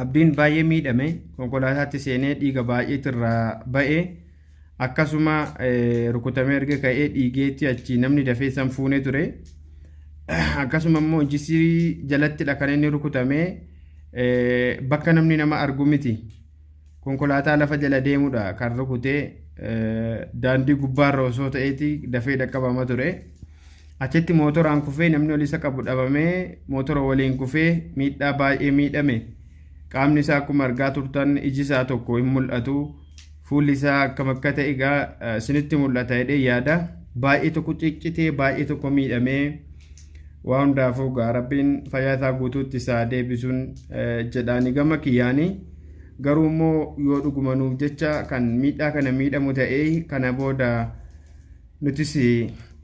Abdiin baay'ee miidhame konkolaataatti seenee dhiiga baay'eetu irraa ba'e akkasuma rukutamee erga ka'ee dhiigeetti achi namni dafee san fuunee ture. Akkasuma immoo jisii jalattidha kan inni rukutame bakka namni nama argu miti. Konkolaataa lafa jala deemudha kan rukute daandii gubbaarra osoo ta'eeti dafee dhaqqabama ture. Achitti mootoraan kufee namni ol isa qabu dhabamee mootora waliin kufee miidhaa baay'ee miidhame. Qaamni isaa akkuma argaa turtan iji isaa tokko hin mul'atu. Fuulli isaa akkam akka ta'e egaa isinitti mul'ata jedhee yaada. Baay'ee tokko ciccitee baay'ee tokko miidhamee waa hundaafuu egaa rabbiin fayyaa isaa guutuutti isaa deebisuun jedhaani gama kiyyaanii. Garuu immoo yoo dhuguma nuuf jecha kan miidhaa kana miidhamu ta'ee kana booda Nutis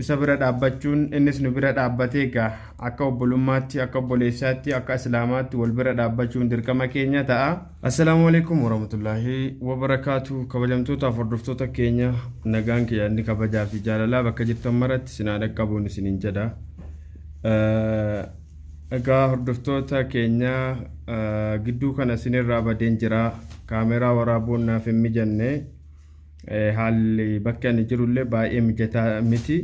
isa bira dhaabbachuun innis nu bira dhaabbatee egaa akka obbolummaatti, akka obboleessaatti, akka islaamaatti wal bira dhaabbachuun dirqama keenya ta'a. Assalaamu alaikum warahmatullaahi wabarakaatu kabajamtootaaf hordoftoota keenya nagaan kiyya inni kabajaa fi jaalalaa bakka jirtan maratti isin haa dhaqqabuun isiniin jedha. Egaa hordoftoota keenya gidduu kana isinirraa badeen jira kaameraa waraabuun naaf hin mijanne. Haalli bakki ani jirullee baay'ee mijataa miti.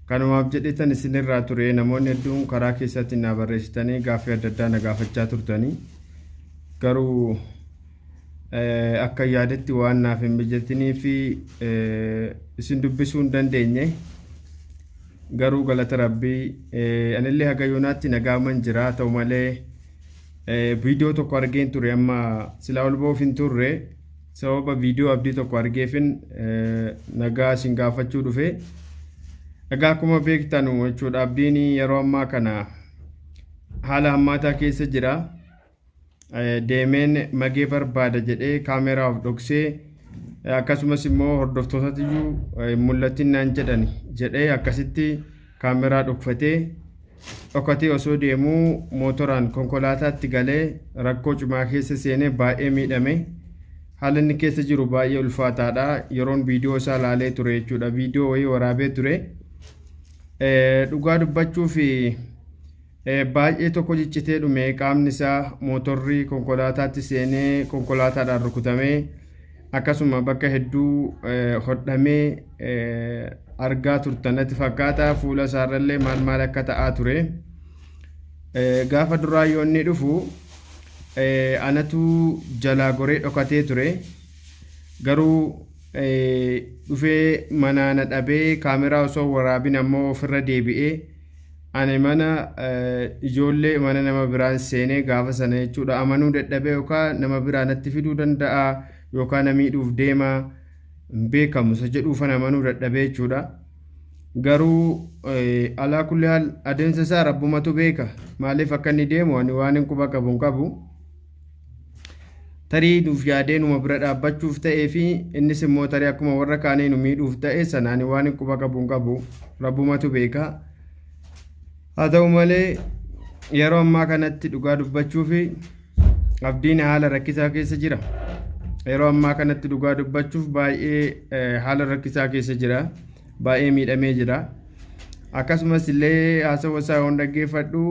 Kanumaaf jedheetan isinirraa ture namoonni hedduun karaa keessatti naa barreessitanii gaaffii adda addaa na gaafachaa turtanii. Garuu akka yaadetti waan naaf hin mijatinii fi isin dubbisuu hin dandeenye. Garuu galata rabbii anillee haga yoonaatti nagaaman jira ta'u malee viidiyoo tokko argeen ture amma silaa ol ba'uuf hin turre. Sababa viidiyoo abdii tokko argeefin nagaa isin gaafachuu dhufe. Egaa akkuma beektanu jechuudha abdiin yeroo ammaa kana haala hammaataa keessa jira. Deemeen magee barbaada jedhee kaameraa of dhoksee akkasumas immoo hordoftootatiyyuu hin mul'atin naan jedhani jedhee akkasitti kaameraa dhokfatee dhokatee osoo deemuu mootoraan konkolaataatti galee rakkoo cimaa keessa seenee baay'ee miidhame. Haalli inni keessa jiru baay'ee ulfaataadha. Yeroon viidiyoo isaa laalee ture jechuudha. Viidiyoo wayii waraabee ture. Dhugaa dubbachuuf baay'ee tokko ciccitee dhume qaamni isaa mootorri konkolaataatti seenee konkolaataadhaan rukutamee akkasuma bakka hedduu hodhamee argaa turtan natti fakkaata fuula isaarrallee maal maal akka ta'aa ture. Gaafa duraa yoo inni dhufu anatu jalaa goree dhokatee ture. Garuu dhufee manaa na dhabee kaameraa osoo waraabin ammoo ofirra deebi'ee ani mana ijoollee mana nama biraan seenee gaafa sana jechuudha amanuu dadhabee yookaan nama biraa natti fiduu danda'a yookaan na miidhuuf deema hin beekamu isa jedhuufan amanuu dadhabee jechuudha. Garuu alaa kulli haal adeemsa isaa rabbumatu beeka maaliif akka inni deemu ani waan hin quba qabu hin qabu. Tarii nuuf yaadee numa bira dhaabbachuuf ta'ee fi innis immoo tarii akkuma warra kaanii nu miidhuuf ta'e sana ani waan hin quba qabu hin qabu rabbumatu beeka. Haa ta'u malee yeroo ammaa kanatti dhugaa dubbachuuf abdiin haala rakkisaa keessa jira. Yeroo ammaa kanatti dhugaa dubbachuuf baay'ee haala rakkisaa keessa jira. Baay'ee miidhamee jira. Akkasumas illee haasawa isaa yoon dhaggeeffadhu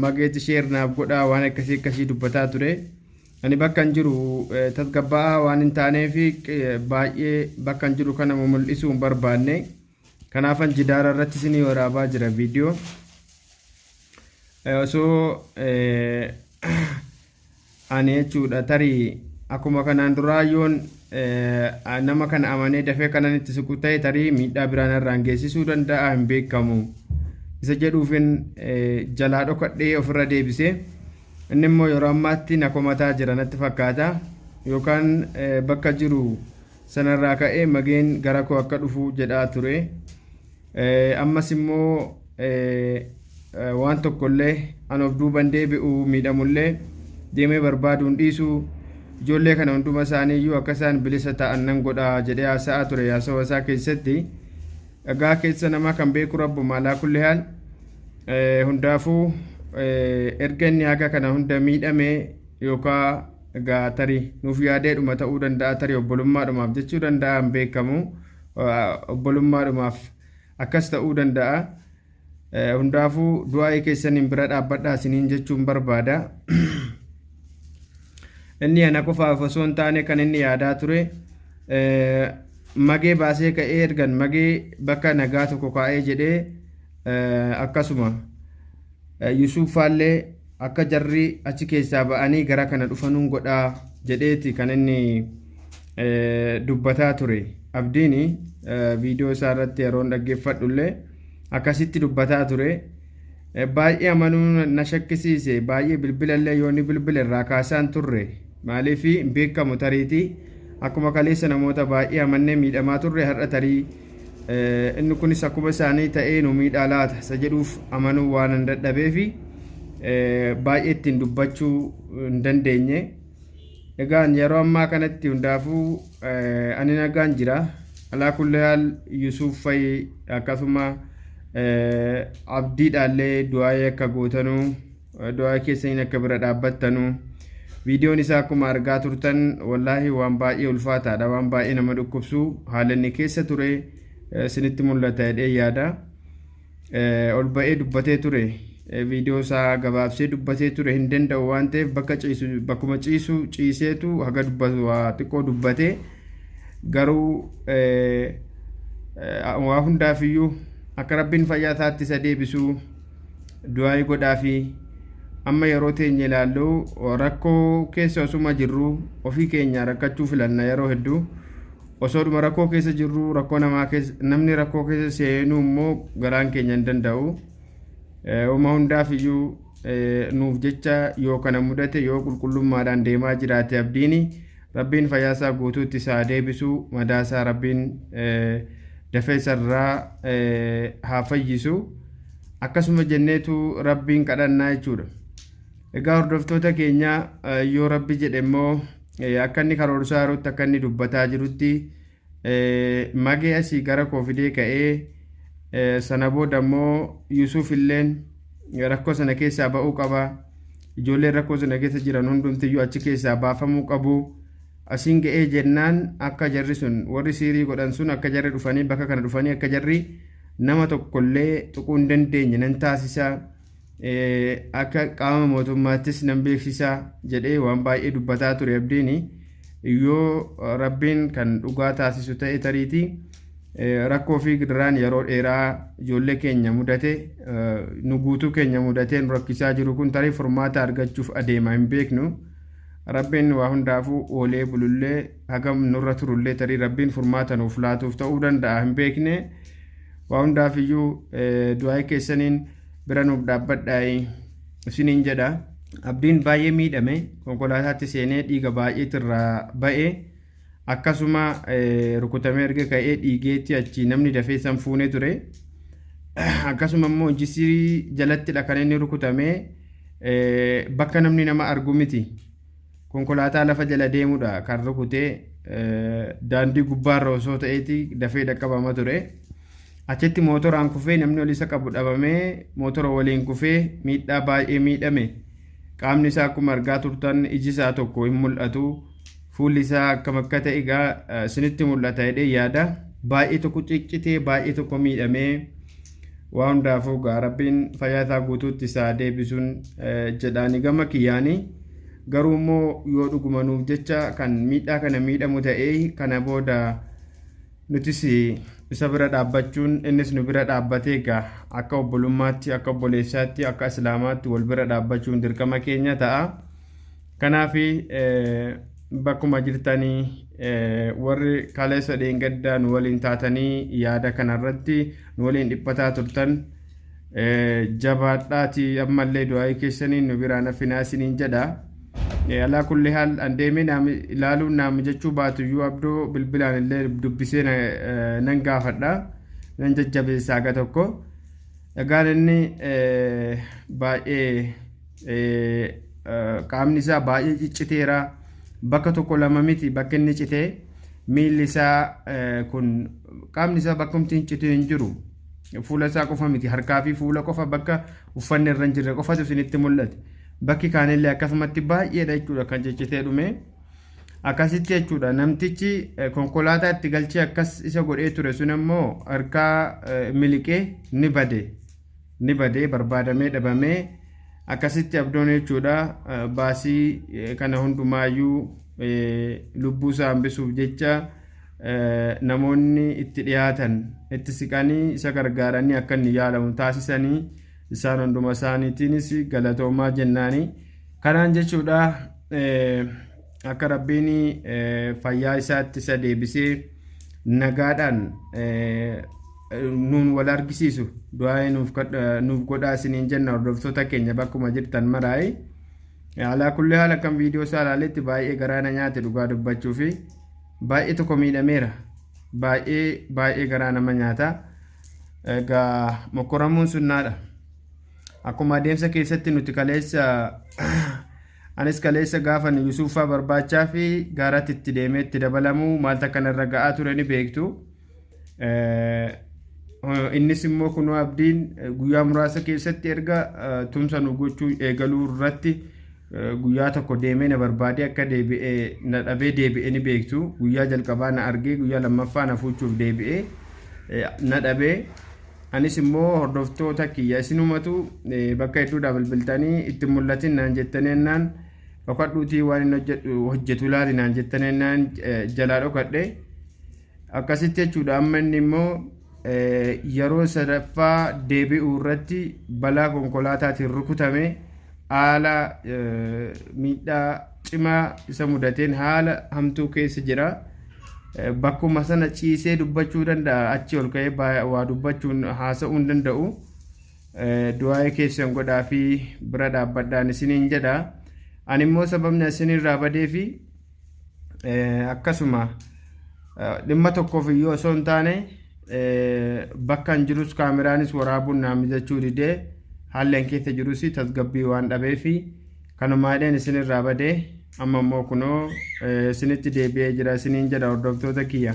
mageetti sheer naaf godhaa waan akkasii akkasii dubbataa ture. Ani bakka hin jiru tasgabbaa'aa waan hin taaneef baay'ee bakka hin jiru kana mul'isuu hin barbaanne. Kanaafan jidaara irratti isinii waraabaa jira viidiyoo. Osoo ani jechuudha tarii akkuma kanaan duraa yoon nama kana amanee dafee kanan itti siqu ta'e tarii miidhaa biraa narraan geessisuu danda'a hin beekamu. Isa jedhuufin jalaa dhokadhee ofirra deebisee inni immoo yeroo ammaatti na komataa jira natti fakkaata yookaan bakka jiru sanarraa ka'ee mageen gara koo akka dhufu jedhaa ture. Ammas immoo waan tokkollee an of duuban deebi'u miidhamullee deemee barbaaduun dhiisu ijoollee kana hunduma isaanii iyyuu akka isaan bilisa ta'an nan godha jedhee haasa'aa ture haasawa isaa keessatti. Dhagaa keessa namaa kan beeku rabbuma alaa kulli haal hundaafuu erga inni haga kana hunda miidhame yookaan egaa tarii nuuf yaadeedhuma ta'uu danda'a tarii obbolummaadhumaaf jechuu danda'a hin beekamu obbolummaadhumaaf akkas ta'uu danda'a. Hundaafuu du'aa'ii keessaniin bira dhaabbadhaa isiniin jechuun barbaada. Inni ana qofaaf osoo hin taane kan inni yaadaa ture magee baasee ka'ee ergan magee bakka nagaa tokko kaa'ee jedhee akkasuma Yusuufaallee akka jarri achi keessaa ba'anii gara kana dhufanuun godhaa jedheeti kan inni dubbataa ture. Abdiin viidiyoo isaa irratti yeroon dhaggeeffadhullee akkasitti dubbataa ture. Baay'ee amanuu na shakkisiise. Baay'ee bilbila illee yoo inni bilbila irraa kaasaan turre. Maaliif hin beekamu tariitii akkuma kaleessa namoota baay'ee amannee miidhamaa turre har'a tarii inni kunis akkuma isaanii ta'ee nu miidhaa laata isa jedhuuf amanuu waan hin dadhabeefi baay'ee ittiin dubbachuu hin dandeenye. Egaan yeroo ammaa kanatti hundaafuu ani nagaan jira. Alaa kulli haal Yusuuf fa'i akkasuma abdiidhaallee du'aayee akka gootanuu du'aa keessaniin akka bira dhaabbattanuu viidiyoon isaa akkuma argaa turtan wallaahi waan baay'ee ulfaataadha waan baay'ee nama dhukkubsu haala inni keessa ture isinitti mul'ata jedhee yaada. Ol ba'ee dubbatee ture viidiyoo isaa gabaabsee dubbatee ture hin danda'u waan ta'eef bakka ciisu bakkuma ciisu ciiseetu haga dubbatu waa xiqqoo dubbatee garuu waa hundaafiyyuu akka rabbiin fayyaa isaatti isa deebisu du'aayii godhaafi amma yeroo teenye ilaallu rakkoo keessa osuma jirru ofii keenya rakkachuu filanna yeroo hedduu Osoodhuma rakkoo keessa jirru rakkoo namaa keessa namni rakkoo keessa seenuu immoo garaan keenya hin danda'u. Uma hundaaf iyyuu nuuf jecha yoo kana mudate yoo qulqullummaadhaan deemaa jiraate abdiini rabbiin fayyaa isaa guutuutti isaa deebisu madaa isaa rabbiin dafee isarraa haa fayyisu. Akkasuma jenneetu rabbiin kadhannaa jechuudha. Egaa hordoftoota keenya yoo rabbi jedhe immoo Akka inni karoorsaa jirutti akka inni dubbataa jirutti magee asii gara koo fidee ka'ee sana booda immoo Yusuuf illeen rakkoo sana keessaa ba'uu qaba. Ijoolleen rakkoo sana keessa jiran hundumtiyyuu achi keessaa baafamuu qabu. Asiin ga'ee jennaan akka jarri sun warri siirii godhan sun akka jarri dhufanii bakka kana dhufanii akka jarri nama tokkollee tuquu hin dandeenye nan taasisa. Akka qaama mootummaattis nan beeksisa jedhee waan baay'ee dubbataa ture abdiin yoo rabbiin kan dhugaa taasisu ta'e tariitii rakkoo fi gidiraan yeroo dheeraa ijoollee keenya mudate nu guutuu keenya mudatee nu rakkisaa jiru kun tarii furmaata argachuuf adeema hin beeknu. Rabbiin waa hundaafuu oolee bulullee hagam nurra turullee tarii rabbiin furmaata nuuf laatuuf ta'uu danda'a hin beekne. Waa hundaafiyyuu du'aa'ii keessaniin bira nuuf dhaabbadhaayi isiniin jedha. Abdiin baay'ee miidhame konkolaataatti seenee dhiiga baay'eetu irraa ba'e akkasuma rukutamee erga ka'ee dhiigeetti achi namni dafee san fuunee ture. Akkasuma immoo jisirii jalattidha kan inni rukutame bakka namni nama argu miti. Konkolaataa lafa jala deemudha kan rukutee daandii gubbaarra osoo ta'eeti dafee dhaqqabama ture. Achitti mootoraan kufee namni ol isa qabu dhabamee mootora waliin kufee miidhaa baay'ee miidhame. Qaamni isaa akkuma argaa turtan iji isaa tokko hin mul'atu. Fuulli isaa akkam akka ta'e egaa isinitti mul'ata jedhee yaada. Baay'ee tokko ciccitee baay'ee tokko miidhamee waa hundaafuu egaa rabbiin fayyaa isaa guutuutti isaa deebisuun jedhaani gama kiyyaanii. Garuu immoo yoo dhuguma nuuf jecha kan miidhaa kana miidhamu ta'ee kana booda Nutis isa bira dhaabbachuun innis nu bira dhaabbatee egaa akka obbolummaatti, akka obboleessaatti, akka islaamaatti wal bira dhaabbachuun dirqama keenya ta'a. Kanaaf bakkuma jirtanii warri kaleessa dheengaddaa nu waliin taatanii yaada kanarratti nu waliin dhiphataa turtan jabaadhaatii ammallee du'aa'ii keessaniin nu biraan hafinaa isiniin jedha. Alaa kulli haal an deemee ilaaluun naa mijachuu baatuyyuu abdoo bilbilaan illee dubbisee nan gaafadha. Nan jajjabeessa haga tokko. Egaan inni baay'ee qaamni isaa baay'ee cicciteera. Bakka tokko lama miti bakka inni citee miilli isaa kun qaamni isaa bakkumti hin citin hin jiru. Fuula isaa qofa miti harkaa fi fuula qofa bakka uffanni irra hin jirre qofatu isinitti mul'ate. Bakki kaanillee akkasumatti baay'eedha jechuudha kan ciccitee dhume. Akkasitti jechuudha namtichi konkolaataa itti galchee akkas isa godhee ture sun immoo harkaa miliqee ni bade. Ni bade barbaadamee dhabamee Akkasitti abdoon jechuudha baasii kana hundumaayyuu lubbuu isaa hambisuuf jecha namoonni itti dhiyaatan itti siqanii isa gargaaranii akka inni yaalamu taasisanii isaan hunduma isaaniitiinis galatoomaa jennaanii. Kanaan jechuudha akka rabbiin fayyaa isaatti isa deebisee nagaadhaan nuun wal argisiisu du'aa'ee nuuf godhaa isiniin jenna hordoftoota keenya bakkuma jirtan maraayi. Alaa kulli haala kan viidiyoo isaa ilaaletti baay'ee garaa na nyaate dhugaa dubbachuu fi baay'ee tokko miidhameera. Baay'ee baay'ee garaa nama nyaata. Egaa mokkoramuun sunnaadha. Akkuma adeemsa keessatti nuti kaleessa anis kaleessa gaafa Yusuufaa barbaachaa fi gaaratti itti deemee itti dabalamuu maaltu akkanarra ga'aa ture ni beektu. Innis immoo kunoo abdiin guyyaa muraasa keessatti erga tumsa nu gochuu eegaluu irratti guyyaa tokko deemee na barbaadee akka deebi'ee na dhabee deebi'ee ni beektu. Guyyaa jalqabaa na argee guyyaa lammaffaa na fuuchuuf deebi'ee na dhabee. Anis immoo hordoftoota kiyya isinumatu bakka hedduudhaa bilbiltanii itti mul'atin naan jettanii ennaan dhokadhuutii waan inni hojjetu ilaali naan jettanii ennaan jalaa dhokadhe. Akkasitti jechuudha amma inni immoo yeroo sadaffaa deebi'uu irratti balaa konkolaataatiin rukutame haala miidhaa cimaa isa mudateen haala hamtuu keessa jira. Bakkuma sana ciisee dubbachuu danda'a achi ol ka'ee waa dubbachuun haasa'uu hin danda'u. Du'aa'ee keessan godhaa fi bira dhaabbadhaan isiniin jedha. Ani immoo sababni isinirraa badee fi akkasuma dhimma tokkoof iyyuu osoo hin taane bakka hin jirus kaameraanis waraabuun naa mijachuu didee haalli an keessa jirus tasgabbii waan dhabeefi kanumaa jedheen isinirraa badee amma immoo kunoo isinitti deebi'ee jira isiniin jedha hordoftoota kiyya.